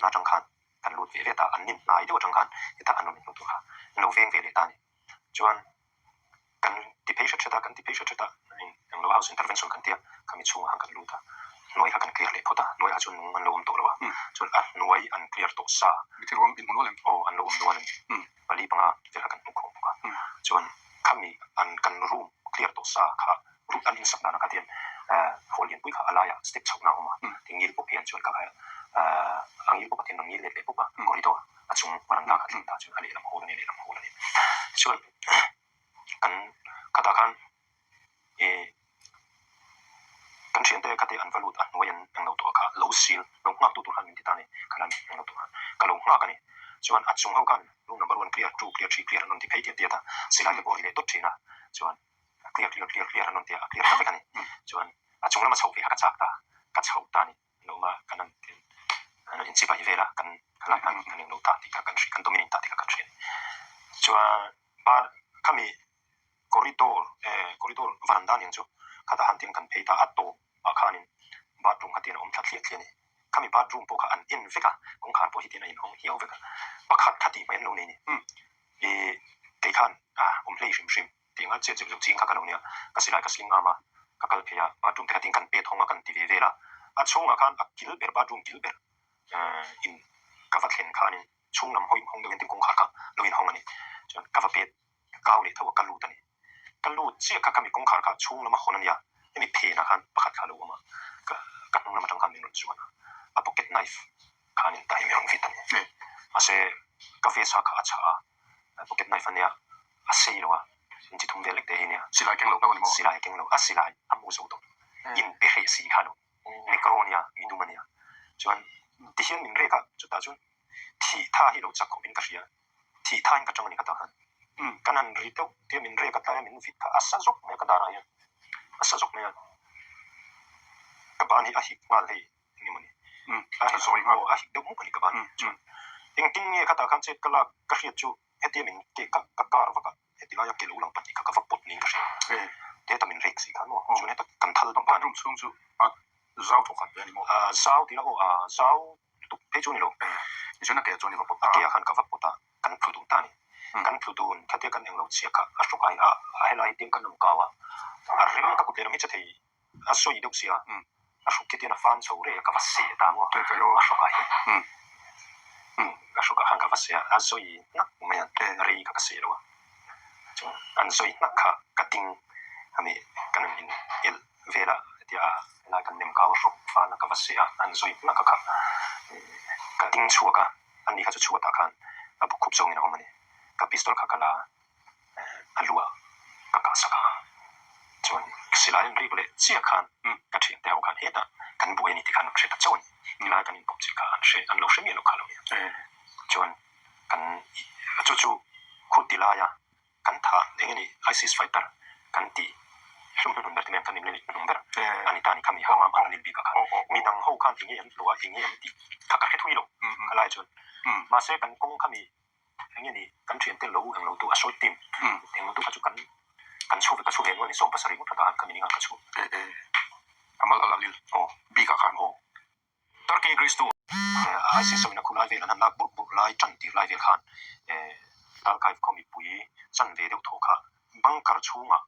atang khan kan lut ve ve ta, an nin hnai deuh atang khan hetah an rawn inhmuh tur kha an lo veng ve leh ta a ni. Chuan kan ti phei hret hret a, kan ti phei hret hret a, englo house intervention kan tia khami chhungah khan kan lut a, hnuai kha kan clear leh phawt a, hnuaiah chuan nung an lo awm tawh lo a, chuan a hnuai an clear tawh sa. Mitthi ruang inhmu nual em? Aw, an lo awm nual a ni. Pali panga vel kha kan hmu khawm bawk a, chuan khami an kan room clear tawh sa kha room an insak danah kha tian hall lianpui kha a laiah step chhohna a awm a, ti ngil pawp hian chuan kha kha a ngil pawp a tian a ngil let leh pawp a corridor a chung varanda kha thleng ta chuan a lehlam hall a ni lehlam hall a ni. Tichuan kan khatah khan ih kan thiante kha te an va lut a hnuai an englo tawh kha lo sil lo nghak tu tur khan min ti ta a ni khalai englo tawh khan ka lo nghak a ni chuan a chung ho khan room number one clear two clear three clear an rawn ti phei tiat tiat a silai te pawh a ri leh dawt thin a chuan a clear clear clear clear an rawn ti a a clear ta vek a ni chuan a chung lama chhoh ve kha ka chak ta ka chhoh ta a ni lo ma kan an an inchibai vel a kan khalai khan kan englo ta tih kha kan hria kan dominate ta tih kha kan hria a ni chuan bar khami corridor eh corridor varanda nen chu khatah han tin kan phei ta a tawp ah khanin bathroom kha tin a awm thla thliah thliah a ni khami bathroom pawh kha an en vek a kawngkhar pawh hi tin a inhawng hiau vek a pakhat kha tih mai an lo nei a ni ih kei khan ah awm hlei hrim hrim tih anga chet zeuh zeuh ching kha ka lo nia ka silai ka sling am a ka kal phei a bathroom te kha tin kan pet hawng a kan ti ve vel a a chhungah khan a kil ber bathroom kil ber in ka va thlen khanin chhung lam hawi hawng deuh hian tin kawngkhar kha lo inhawng a ni chuan ka va pet kau leh tho a ka lut a ni. Ka lut chiah kha khami kawngkhar kha chhung lama hawn a nia, hemi phenah khan pakhat kha a lo awm a, ka ka hnung lam atang khan min rawn chuan a, a pocket knife khanin tah hi min rawn vit a ni. Mahse ka vest ha kha a chhah a, pocket knife a nia, a sei lo a, inchi thum vel lek te hi nia. Silai keng lo hlauh a ni maw? Silai keng lo, a silai a hmu zo tawh, inpe hreh si kha lo, Negro a nia, midum a nia. Chuan tihian min rek a, chutah chuan thih tha hi lo chak khawpin ka hria. Thih thain ka tang a ni ka ta khan. Kan han ri deuh tia min rek a tlai a min vit kha a sa zawk mai a ka darah hian a sa zawk mai a. Ka ban hi a hik nghal hei eng emaw ni. A zawi nghal a hik deuh muk a ni ka ban hi chuan. Engtin nge khatah khan chet ka lak ka hriat chu hetia min keh ka ka kar vak a heti laia ke lo lang pahnih kha ka va pawt niin ka hria. Heta min rek si kha maw chuan heta kan thal bawk a. Bathroom chhung chu a zau thawk khat ve a ni maw? Zau tih la aw a zau Tuk phei chu ni lo. Tichuan a ke chuan i va pawt ta. A ke ah khan ka va pawt a, kan thlu dun ta a ni. Kan thlu dun, khatia kan englo chhiah kha a hrawk a, a helai hi tiang kan awm kau a, a rem ka kut lehlam hi che thei a sawi deuh sia, a hruk khi tian a fan chho rei a, ka va seh ta maw a hrawk ah hian. A hrawk ah khan ka va seh a, a sawi hnak mai a, rei kha ka seh lo a. Chuan an sawi hnak kha ka ding ami kan in elh vel a hetia helai kan nem kau hrawk fana ka va seh a an sawi hnak a kha ka ding chhuak a ani kha chu chhuatah khan a buk khup zawngin a awm a ni ka pistol kha ka la a lu ah ka kah sak a chuan silai an rik leh chiah khan ka thiante ho khan hetah kan buai a ni tih khan an hre ta chauh a ni tilai kan inkawp chilh kha an hre an lo hre miah lo kha lo nia chuan. kan chu chu khuti laia kan tha eng nge ni ISIS fighter kan tih hlum hnuhnun ber te mai ang kan inlei hnuhnung ber a ni ta a ni khami hang am an bik ah khan midang ho khan eng nge an hlawh a eng nge an tih kha ka hre thui lo ka lai chuan mahse kan kawng khami eng nge ni kan thian te lo eng lo tu a short team eng lo tu kha chu kan kan chhu ve ka chhu ve nual ni 70 ngawt kha khami ninga ka chhu amal al alil bik ah khan Turkey Greece tu ISIS ho in a khu lai vel an han lak burh burh lai tan tir lai vel khan Talkaiv khaw mipui chan ve deuh thaw kha bunker chhungah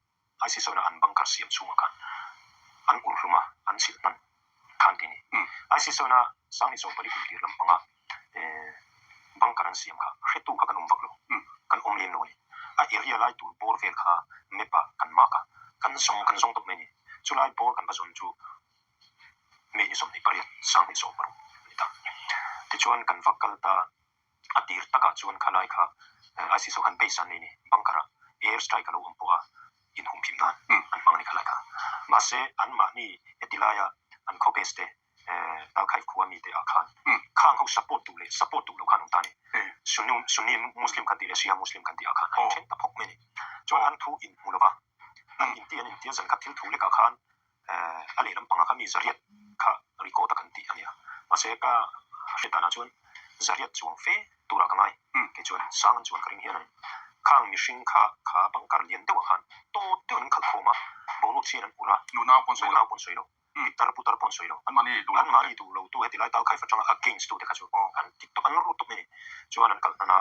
ISIS ho in an bunker siam chhungah khan an ur hlum a, an chhilh hman khan ti a ni. ISIS ho in a 2014 kum tir lampanga bunker an siam kha hretu kha kan awm vak lo, kan awm lem lo a ni. A area lai tur bawr vel kha map ah kan mark a, kan zawng kan zawng tawp mai a ni. Chulai bawr kan va zawn chu mi hi 28 20 a ni ta. Tichuan kan va kal ta a tir takah chuan khalai kha ISIS ho khan base an nei a ni, bunker ah air strike a lo awm pawh a inhumhim nan an hmang a ni khalai kha. Mahse anmahni heti laia an khaw base te Talkhaiv khua mite ah khan khang ho support duh leh support duh lo khan awm ta a ni. Sunni Sunni Muslim kan tih leh Shia Muslim kan tih ah khan an inthen ta phawk mai a ni. Chuan an thu inhmu lova an inti an intia zan khat thil thu lekah khan a lehlam pangah kha mi zariat kha record a kan tih a nia. Mahse ka hre danah chuan zariat chuang fe turah ka ngai. Kei chuan sang an chuan ka ring hian a ni. Khang mihring kha kha bunker lian deuhah khan tawt deuhin an khalh khawm a, boruak chian an ur a, nunau pawn sawi lo, nunau pawn sawi lo, pitar putar pawn sawi lo. Anmahni duh lo, anmahni duh lo tu heti lai tal khai fa tanga against tu te kha chu an. Chuan an kal hnan a,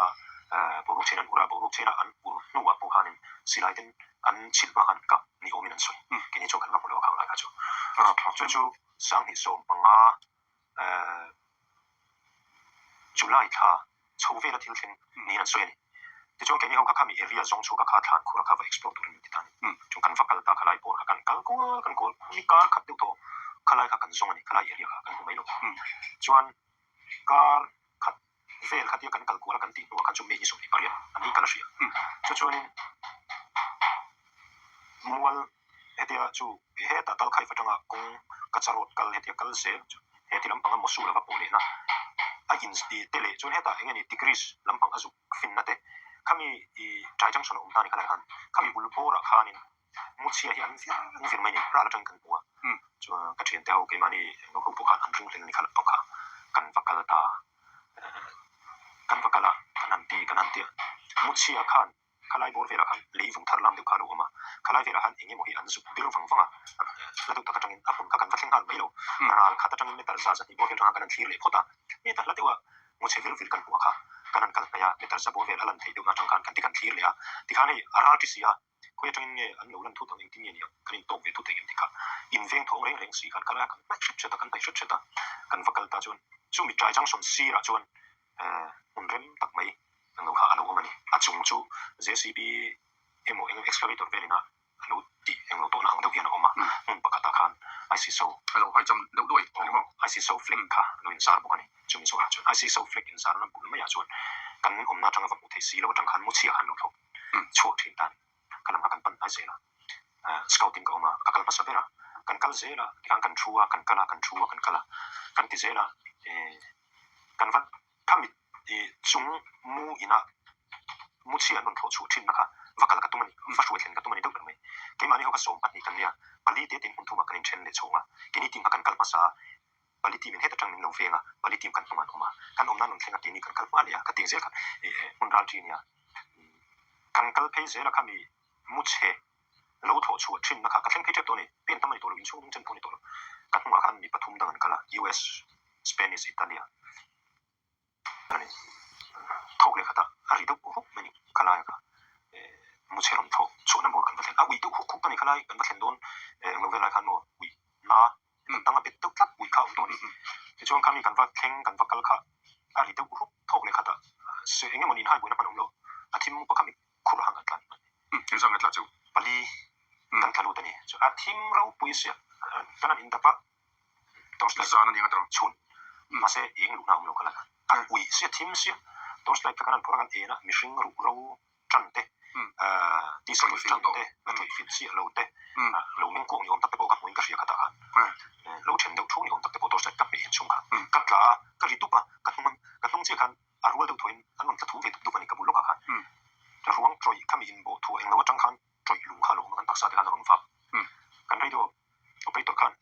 boruak chen an ur a, boruak chena an ur hnuah pawh khanin silai ten an chhilh hma khan an kap ni awmin an sawi. Keini chuan kan va hmu lo a khang lai kha chu. Chu chu 2015 July thla chho vela thil thleng niin an sawi a ni. Tichuan keini ho kha khami area zawng chhuak a kha thlan khur a kha va explore turin min ti ta a ni. Chuan kan va kal ta khalai pawl kha kan kal kual kan kual ni kar khat deuh tawh khalai kha kan zawng a ni khalai area kha kan hmu mai lo. Chuan kar khat vel khatia kan kal kual a kan tih hnuah khan chu May ni 28 a ni kal a hria. Chu chuanin mual hetia chu hetah tal khaif atanga kawng ka charot kal hetia kal zel chu heti lampanga Mosul a va pawh lehna a in te leh chuan hetah eng nge ni Tigris lampang a zuk finna te khami i Trai Junction a awm ta ni khalai khan khami bul bawrah khanin Muchhia hi an vir an vir mai ni ral atangin kan hmu a chuan ka thiante ho keimahni englo ho pawh khan an ring hleng a ni kha lampang kha kan va kal ta kan va kal a kan han ti kan han ti a Muchhia khan Khalai bawr velah khan lei vung thar lam deuh kha a lo awm a, khalai velah khan eng emaw hi an zuk bir vang vang a, hla deuh tak atangin a hmun kha kan va thleng nghal mai lo. Ral khat atangin meter za zahnih bawr vel atanga kan han thlir leh phawt a, heta hla deuha ngawchhe vil vil kan hmuh a kha kan han kal hnaih a, meter za bawr vel a lan theih deuhna atang khan kan ti kan thlir leh a, tikhan hei a ral ti si a, khawi atangin nge an lo lan thut ang engtin nge ni ang kan intawk ve thut eng em tikha inveng thawng reng reng si khan khalai a kan hnaih hret hret a, kan hnaih hret hret a, kan va kal ta chuan chumi trai junction sirah chuan hmun rem tak mai Ang lo kha a lo awm a ni. A chung chu JCB emaw eng excavator velin a lo tih eng lo tawhna ang deuh hian a awm a. Hmun pakhatah khan ICSO A lo hawicham deuh duai a ni maw? ICSO flag kha a lo inzar bawk a ni. Chumi zawhah chuan ICSO flag inzarna bul maiah chuan kan awmna atanga va hmuh theih si lo atang khan muchhia khan lo thlawk chhuak thin ta a ni. Ka lam kha kan pan hnai zel a. Scouting ka awm a, ka kal hmasa ber a. Kan kal zel a, tikhan kan thu a, kan kal a, kan thu a, kan kal a. Kan ti zel a, kan va Khami chung mu ina mu chhia an rawn thlawh chhuah thinna kha va kal ka tum a ni, va hruai thlen ka tum a ni deuh ber mai. Keimahni ho kha 12 kan nia, pali te tin hmun thumah kan inthen leh chhawng a, keini team kha kan kal hmasa a, pali team in heta tang min lo veng a, pali team kan hnungah an awm a, kan awmna an rawn thleng a keini kan kal hma leh a, ka ting zel kha hmun ral thi nia. Kan kal phei zel a khami mu chhe lo thlawh chhuah thinna kha ka thleng phei tep tawh a ni, pen tam a ni tawh lo, inchhung ding chen pawh a ni tawh lo. Ka hnungah khan mi pathum dang an kal a, US, Spanish, Italia. A ni. Thawk leh khatah a ri deuh huk mai ni. Khalaia kha mu chhe rawn thlawh chhuahna bawr kan va thlen. A ui deuh huk huk a ni. Khalai kan va thlen dawn englo vel lai khan maw ui na kan tang a bet deuh tlat ui kha a awm tawh a ni. Tichuan khami kan va thleng kan va kal kha a ri deuh huk thawk leh khatah se eng emaw niin hai buaina hman a awm lo. A thim mup a khami khur hang an tlan a ni. Engzah nge tla chu? Pali kan tla lut a ni. Chu a thim ropui sia kan han indap a. Torchlight Zan a ni nga tawh. Chhun. Mahse eng luhna a awm lo kha la. A ui sia thim sia torchlight kha kan han phawrh a kan en a mihring ruh ro tan te tisa tawih tan te la tawih fit chiah lo te lo meng kuang ni awm tak te pawh ka hmuin ka hria khatah khan lo then deuh thu ni awm tak te pawh torchlight ka hmeh en chhung khan ka tla a ka ri dup a ka hnung ka hnung chiah khan a rual deuh thuain an rawn tla thum ve dup dup a ni ka bul lawkah khan ruang tawih khami inbawh thuah englo atang khan tawih lung kha lo awm a kan taksa te khan a rawn vak kan radio operator khan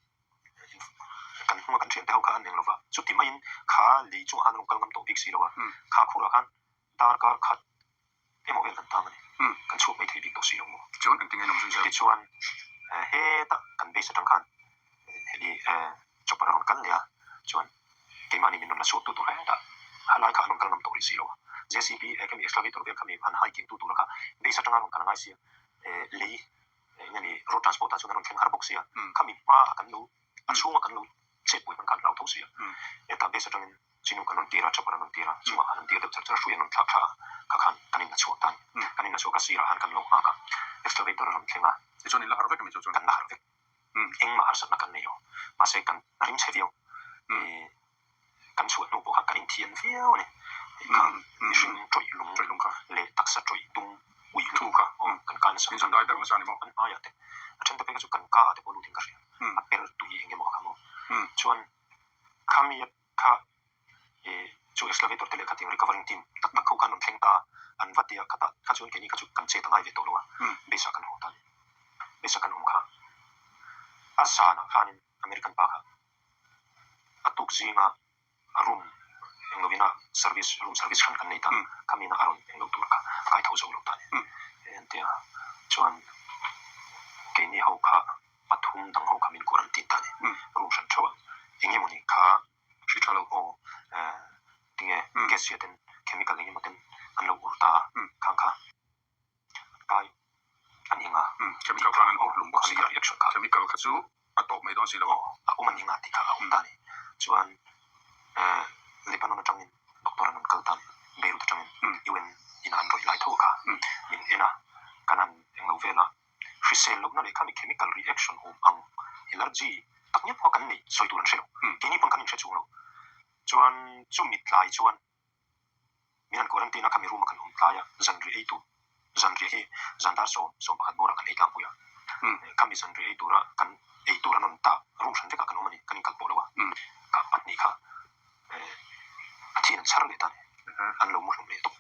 kan hnunga kan thiante ho kha an eng lova chuti maiin kha lei chungah khan an rawn kal ngam tawh bik si lo a kha khurah khan darkar khat emaw vel kan tang a ni kan chhuak mai thei bik tawh si lo maw Chuan engtin nge in awm zui zel? Tichuan hetah kan base atang khan heli chopper a rawn kal leh a chuan keimahni min rawn la chhuak tu tur hetah halai kha an rawn kal ngam tawh rih si lo a JCB khami excavator vel khami han hiking tu tura kha base atanga rawn kal a ngai sia lei eng nge ni road transport ah chuan a rawn thleng har bawk sia khami hma ah kan lo a chhunga kan lo chet pui hman khan hlau tho sia heta base atangin chinu kan rawn tir a chopper an rawn tir a chungah khan an tir deuh char char a hrui an rawn thlak thla a kha khan kan in la chhuak ta a ni kan in la chhuak a sirah khan kan lo nghak a excavator a rawn thleng a Tichuan in la harh vek a mi chu chuan kan la harh vek engmah harsatna kan nei lo mahse kan ring chhe viau kan chhuah hnu pawh khan kan inthian viau a ni kha mihring tawih lung tawih lung kha leh taksa tawih dung ui thu kha aw kan ka nasa min zawn dai ber nasa a ni maw kan hmaiah te a then te phei kha chu kan ka ah te pawh lut in ka hria a per tui eng emaw a kha maw chuan khami kha chu excavator te leh khatin recovering team tak tak ho khan rawn thleng ta a an va tia khatah kha chuan keini kha chu kan chet a ngai ve tawh lo a base ah kan haw ta a ni base ah kan awm kha a zanah khanin American pa kha a tuk zinga a room eng lovina service room service hran kan nei ta khamina a rawn eng lo tur kha a kai tho zo lo ta a ni entia chuan keini ho kha pathum dang ho kha min quarantine ta a ni room hran theuh a eng emawni kha hri tha lo aw tinge gas hriat in. Chemical eng emaw ten an lo ur ta a, khang kha an kai an eng a. Chemical khan an ur hlum bawk si a, Chemical reaction kha. Chemical kha chu a tawp mai dawn si lo a. Aw, a awm an eng a tih kha a awm ta a ni. Chuan Lebanon atangin doctor an rawn kal ta a ni, Beirut atangin UN in a an rawih lai tho kha min en a, kan han englo vel a, hrisel lohna leh khami chemical reaction awm ang allergy tak ngiap pawh kan neih sawi tur an hre lo, keini pawn kan inhre chung lo. Chuan chumi tlai chuan min han quarantine a, khami room a kan awm tlai a, zanriah ei tur, zanriah hi zan dar 11 bawrah kan ei tlangpui a, khami zanriah ei tura kan ei tur an rawn ta, room hran vekah kan awm a ni, kan inkal pawh lo a, ka pahnih kha a thian an chhar leh ta a ni, an lo mu hlum leh tawp.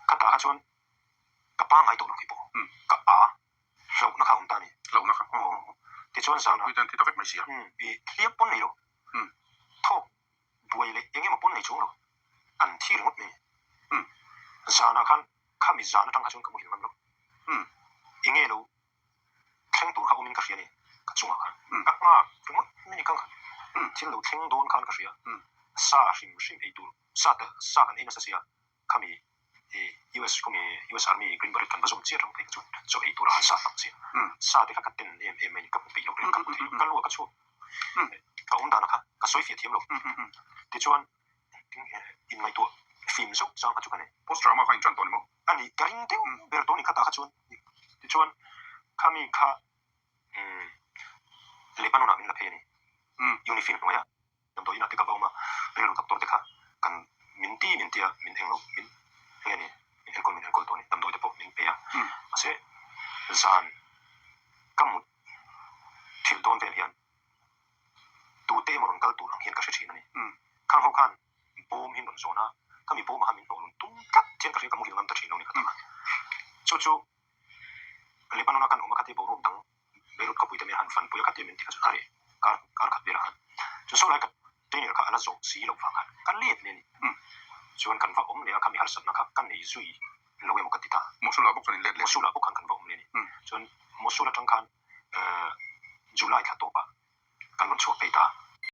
Khatah kha chuan ka pangngai tawh lo khi pawh ka a hlauhna kha a awm ta a ni. Hlauhna kha aw aw. Tichuan zan ah. Puitan thi ta vek mai si a. I hliam pawn nei lo. Thawk buai leh eng emaw pawn nei chung lo. An thi ringawt mai a ni. Zan ah khan khami zan atang kha chuan ka muhil ngam lo. Enge lo thleng tur kha awmin ka hria a ni ka chungah khan. Ka nghak ringawt mai a ni ka thil lo thleng dawn khan ka hria. Sa hrim hrim ei tur sa te sa kan ei nasa sia khami US khumi US Army Green Beret kan va zawm chiah rang phei kha chuan chaw ei tura han sa tam chiah sa te kha ka ten em em mai ni ka hmu peih lo reng ka hmu thei lo ka luak a chhuak ka awm dan kha ka sawi fiah thiam lo tichuan inngaihtuah fim zauh chang kha chu ka nei. Post trauma kha in tan tawh ni maw? A ni ka ring deuh ber tawh ni kha tah kha chuan tichuan khami kha Lebanon ah min la phei a ni UNIFIL hnuaiah. Damdawi inah te ka va awm a, rilru doctor te kha kan min ti min tia min englo min nge ni min enkawl min enkawl tawh a ni, damdawi te pawh min pe a, mahse zan ka mut thilh dawn vel hian tute emaw rawn kal tur ang hian ka hre thin a ni. Khang ho khan bawm hi an rawn zawn a, ka mi bawmah khan min hnawh lun tum tlat hian ka hria ka muhil ngam ta thin lo ni ka tak a, chu chu Lebanon a kan awm a khatia boruak dang Beirut khawpui te min han fanpui a khatia min ti kha chu a reh kar kar khat velah khan chu saw lai ka trainer kha a la zawh si loh vang khan ka let leh a ni. Chuan kan va awm leh a khami harsatna kha ka nei zui lo emaw ka ti ta. Mosul ah bawk chuan in let leh a ni. Mosul ah bawk khan kan va awm leh a ni. Chuan Mosul atang khan July thla tawpah kan rawn chhuak phei ta.